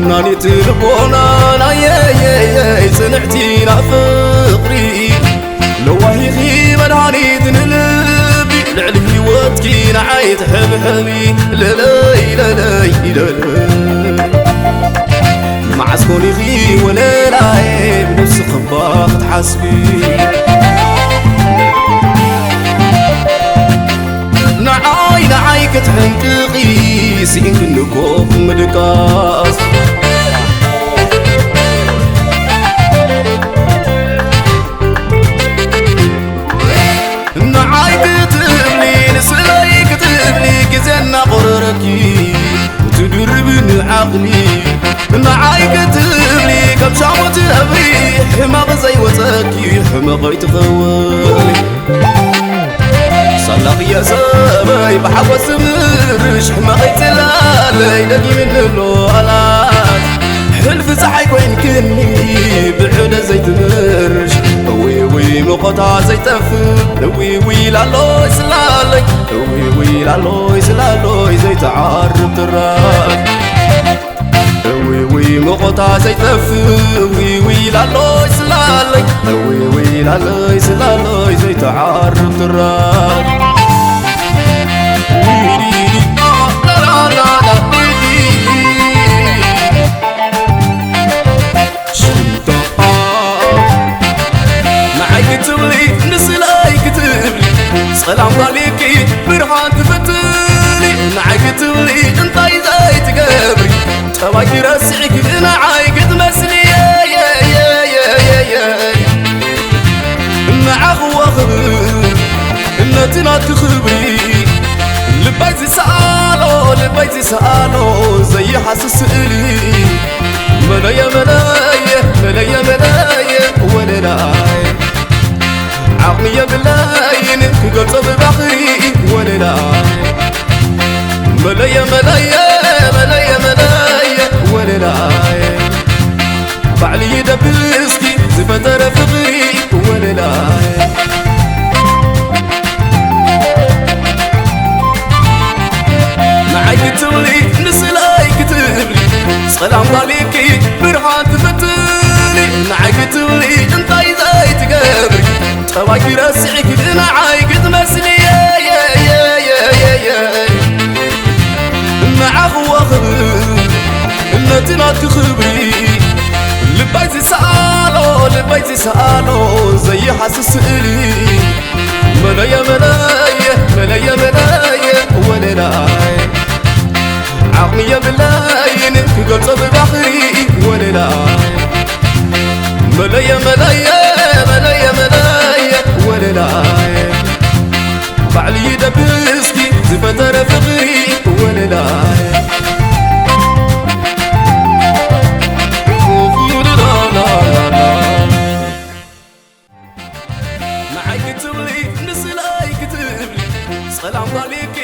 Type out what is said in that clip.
ናኒት ልቦና ናየየየይ ጽንዕቲ ናብ ፍቕሪ ለዋሂኺ መድሃኒት ንልቢ ልዕሊ ህይወትኪ ንዓይ ትሕብሕቢ ለለይ ለለይ ለለይ መዓስ ኮኒኺ ወለላየ ብነብስኺ እባ ክትሓስቢ ንዓይ ንዓይ ክትሕንቅቒ ስኢንክኒ እኮ ምድቃስ ንዓይ ክትብሊ ንስለይ ክትብሊ ግዜ እናቖረረኪ ትድርብኒ ዓቕሊ ንዓይ ክትብሊ ከም ሻሙቲ እብሪ ሕመቕ ዘይወፀኪ ሕመቕ ኣይትኸውን ሳላኽየ ሰበይ ብሓጎስ ዝብርሽ ሕመቐይ ጽላለይ ደጊምኒ ኣሎ ኣላት ሕልፊ ፀሓይ ኮይንክኒ ብዕደ ዘይትምርሽ እዊ እዊ ሙቐታ ዘይጠፍእ እዊ እዊ ላለይ ስላለይ እዊ እዊ ላለይ ስላለይ ዘይተዓርብ ትራይ እዊ እዊ ሙቐታ ዘይጠፍእ እዊ እዊ ላለይ ስላለይ እዊ እዊ ላለይ ስላለይ ዘይተዓርብ ትራይ ሽምጣ ንዓይ ክትብሊ ንስለይ ክትብሊ ጸላም ቃሊኪ ብርሃን ትፈትሊ ንዓይ ክትብሊ እንታይ ዘይትገብሪ ጠባይኪ ረሲዕኪ ንዓይ ክትመስሊ ንዓኺ ዋኽብር ነቲ ናትኪ ክብሪ ልበይ ዝሰኣሎ ልበይ ዝሰኣሎ ዘይሓስብ ስእሊ መለየ መለየ መለየ መለየ ወለላይ ዓቕሚ የብለይን ክገልጾ ብባኽሪ ወለላይ መለየ መለየ መለየ መለየ ወለላይ ባዕሊ ይደብስኪ ዝፈጠረ ፍቕሪ ወለላይ ንዓይ ክትብሊ ንስለይ ክትብሊ ጸላም ባሊኪ ብርሃን ትፈትሊ ንዓይ ክትብሊ እንታይ ዘይትገብሪ ጠባይኪ ረሲዕኪ ንዓይ ክትመስሊ ንዓኺ ዋኽብር ነቲ ናትኪ ክብሪ ልበይ ዝሰኣሎ ልበይ ዝሰኣሎ ዘይሓስብ ስእሊ መለየ መለየ መለየ መለየ ወለላይ ዓቕሚ የብለይን ክገልጾ ብባኽሪ ወለላይ መለየ መለየ መለየ መለየ ወለላይ ባዕሊ ይደብስኪ ዝፈጠረ ፍቕሪ ወለላይ ንዓይ ክትብሊ ንስለይ ክትብሊ ጸላም ባሊኪ